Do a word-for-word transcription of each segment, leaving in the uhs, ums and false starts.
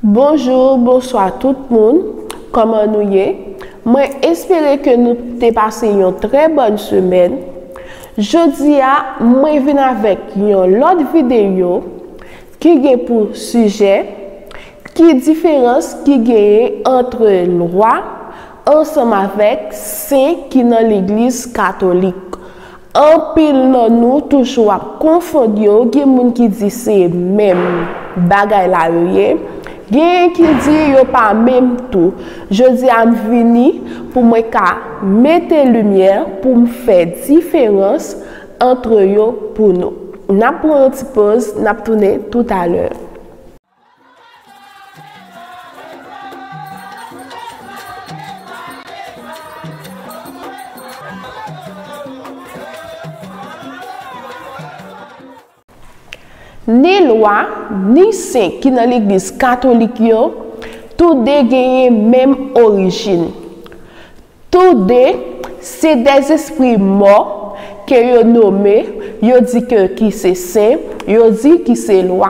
Bonjou, bonswa tout moun. Kòman nou ye? Mwen espere ke nou te pase yon trè bòn semèn. Jodi a, mwen vin avèk yon lòt videyo ki gen pou sijè ki diferans ki genyen ant lwa ansanm avèk sen ki nan Legliz Katolik. Anpil nan nou toujou ap konfonn yo, gen moun ki di se menm bagay la yo ye, genyen ki di yo pa menm tou. Jodi a m vini pou mwen ka mete limyè, pou m fè diferans ant yo pou nou. N ap pran yon ti poz, n ap tounen toutalè. Ni lwa, ni sen ki nan Legliz Katolik yo, toude genyen menm orijin. Toude se dèzespri mò ke yo nome, yo di ke ki se sen, yo di ki se lwa.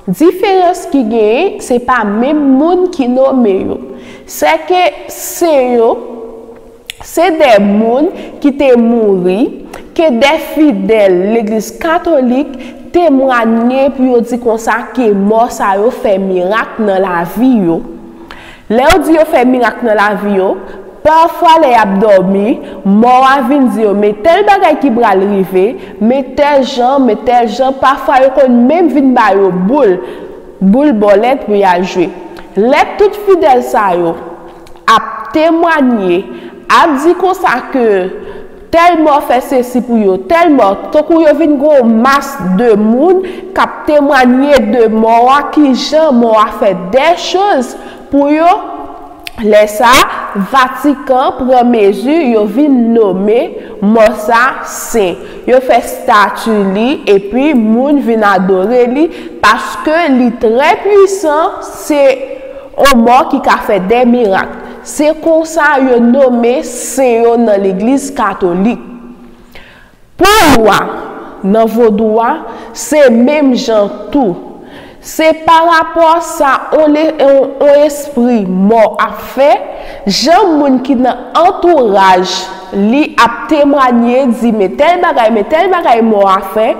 Diferans ki genyen, se pa menm moun ki nome yo. Sèke sen yo, se de moun ki te mouri, ke de fidèl Legliz Katolik temwanye pou yo di konsa ke mò sa yo fè mirak nan lavi yo. Lè yo di yo fè mirak nan lavi yo, pafwa lè y ap dòmi, mò a vin di yo, men tèl bagay ki pral rive, men tèl jan, men tèl jan, pafwa yo konn menm vin ba yo boul, boul bòlèt pou y al jwe. Lè tout fidèl sa yo ap temwanye, ap di konsa ke tèl mò fè sesi pou yo, tèl mò, tankou yo vin gon mas de moun k ap temwanye de mò a, kijan mò a fè de choz pou yo. Lè sa a, Vatikan pran mezi, yo vin nome mò sa sen. Yo fè stati li, epi moun vin adore li, paske li trè pwisan, se yon mò ki ka fè de mirak. Se konsa yo nome sen yo nan Legliz Katolik. Pou lwa, nan vodou a, se menm jan tou. Se pa rapò sa on le-, on, on espri mò ap fè, jan moun ki nan antouraj li ap temwanye, di men tèl bagay, men tèl bagay mò a fè,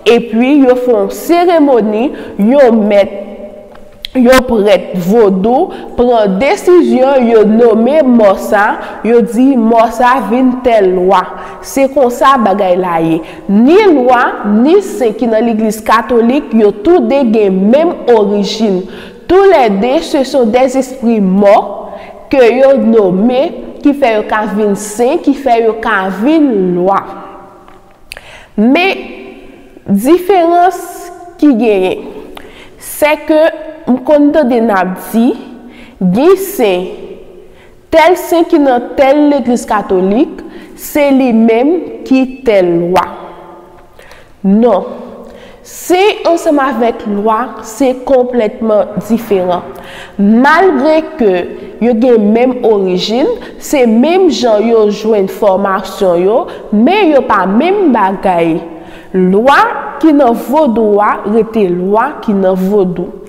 epi yo fè yon seremoni, yon mèt, yon prèt vodou pran desizyon, yo nome mò sa, yo di mò sa vin tèl lwa. Se konsa bagay la ye. Ni lwa, ni sen ki nan Legliz Katolik, yo toude gen menm orijin. Toulède, se son dèzespri mò ke yo nome, ki fè yo ka vin sen, ki fè yo ka vin lwa. Men, diferans ki genyen, se ke m konn tande n ap di, gen sen, tèl sen ki nan tèl legliz katolik, se li menm ki tèl lwa. Non. Sen ansanm avèk lwa, se konplètman diferan. Malgre ke yo gen menm orijin, se menm jan yo jwenn fòmasyon yo, men yo pa menm bagay. Lwa ki nan vodou a rete lwa ki nan vodou.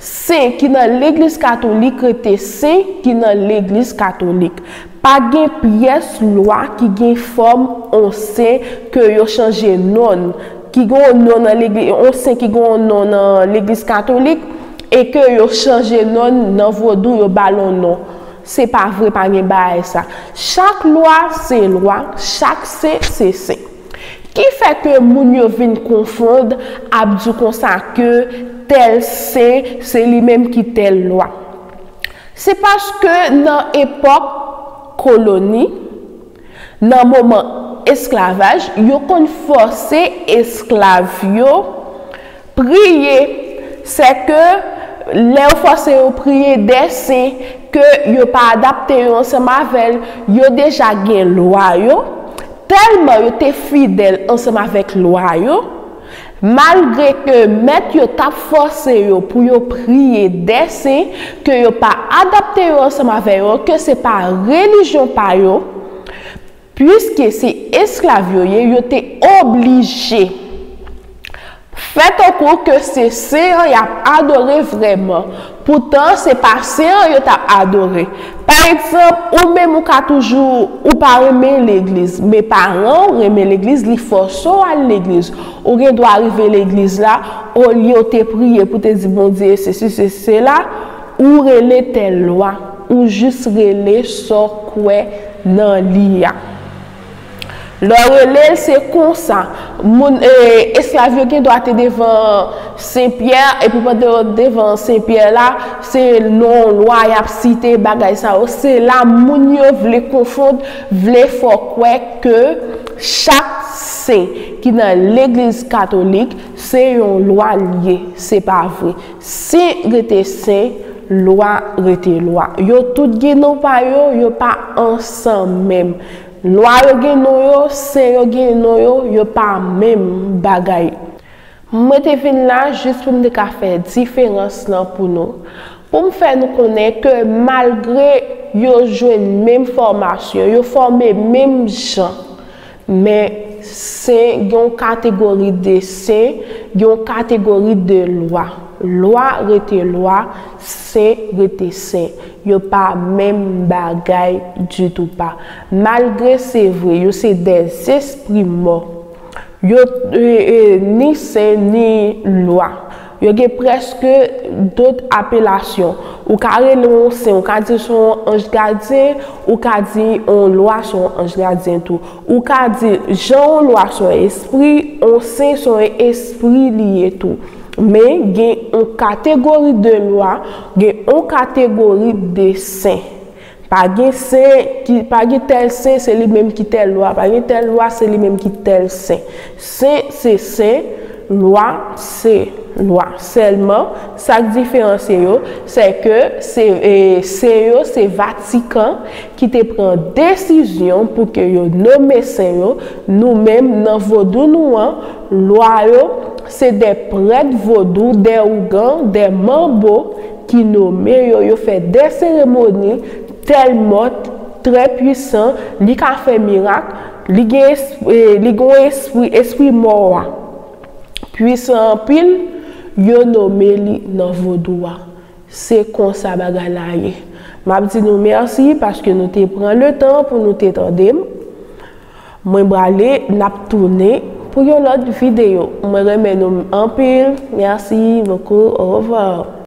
Sen ki nan legliz katolik rete sen ki nan legliz katolik. Pa gen pyès lwa ki gen fòm on sen ke yo chanje non l, ki gen on non nan legliz, on sen ki gen on non nan legliz katolik, e ke yo chanje non l nan vodou, yo ba l on non. Se pa vre, pa gen bagay sa. Chak lwa se lwa, chak sen se sen. Ki fè ke moun yo vin konfonn, ap di konsa ke tèl sen, se li menm ki tèl lwa. Se paske nan epòk koloni, nan moman esklavaj, yo konn fòse esklav yo priye. Sèke lè yo fòse yo priye de sen ke yo pa adapte yo ansanm avè l, yo deja gen lwa yo. Tèlman yo te fidèl ansanm avèk lwa yo, malgre ke mèt yo t ap fòse yo pou yo priye de sen ke yo pa adapte yo ansanm avè yo, ke se pa relijyon pa yo, piske se esklav yo ye, yo te oblije Fè tankou ke se sen an y ap adore vrèman, poutan se pa sen an yo t ap adore. Pa egzanp, ou menm ou ka toujou ou pa renmen legliz, men paran w renmen legliz, li fòse w al legliz. Ou gen dwa rive legliz la, olye w te priye pou te di Bondye sesi se sela, ou rele tèl lwa, ou jis rele sa w kwè nan li a. Lè w rele l, se konsa. Moun, e, esklav yo gen dwa te devan Sen Pyè, epi pandan yo devan Sen Pyè la, se non lwa y ap site, bagay sa yo. Se la moun yo vle konfonn, vle fè w kwè ke chak sen ki nan legliz katolik, se yon lwa l ye. Se pa vre. Sen rete sen, lwa rete lwa. Yo tout gen non pa yo, yo pa ansanm menm. Lwa yo gen non yo, sen yo gen non yo, yo pa menm bagay. Mwen te vin la jis pou m te ka fè diferans lan pou nou. Pou m fè nou konnen ke malgre yo jwenn menm fòmasyon, yo fòme menm jan, men sen gen yon kategori de sen, gen yon kategori de lwa. Lwa rete lwa, sen rete sen. Yo pa menm bagay ditou pa. Malgre se vre, yo se de zespri mò. Yo, e, e, ni sen, ni lwa. Yo gen prèske dòt apelasyon. Ou ka rele yon sen, ou ka di se yon anj gadyen, ou ka di yon lwa se yon anj gadyen tou. Ou ka di jan yon lwa se yon espri, yon sen se yon espri li ye tou. Men gen yon kategori de lwa, gen yon kategori de sen. Pa gen sen ki, pa gen tèl sen se li menm ki tèl lwa, pa gen tèl lwa se li menm ki tèl sen. Sen se sen, lwa se lwa. Sèlman, sa k diferansye yo, se ke se, e, sen yo se Vatikan ki te pran desizyon pou ke yo nome sen yo. Nou menm, nan vodou nou an, lwa yo, se de prèt vodou, de ougan, de manbo ki nome yo. Yo fè de seremoni, tèl mò trè pwisan, li ka fè mirak, li gen es-, e, li gen yon espri, espri mò a pwisan anpil, yo nome li nan vodou a. Se konsa bagay la ye. M ap di nou mèsi paske nou te pran letan pou nou te tande m. Mwen prale, n ap tounen pou yon lòt videyo. Mwen renmen nou anpil. Merci beaucoup. Au revoir.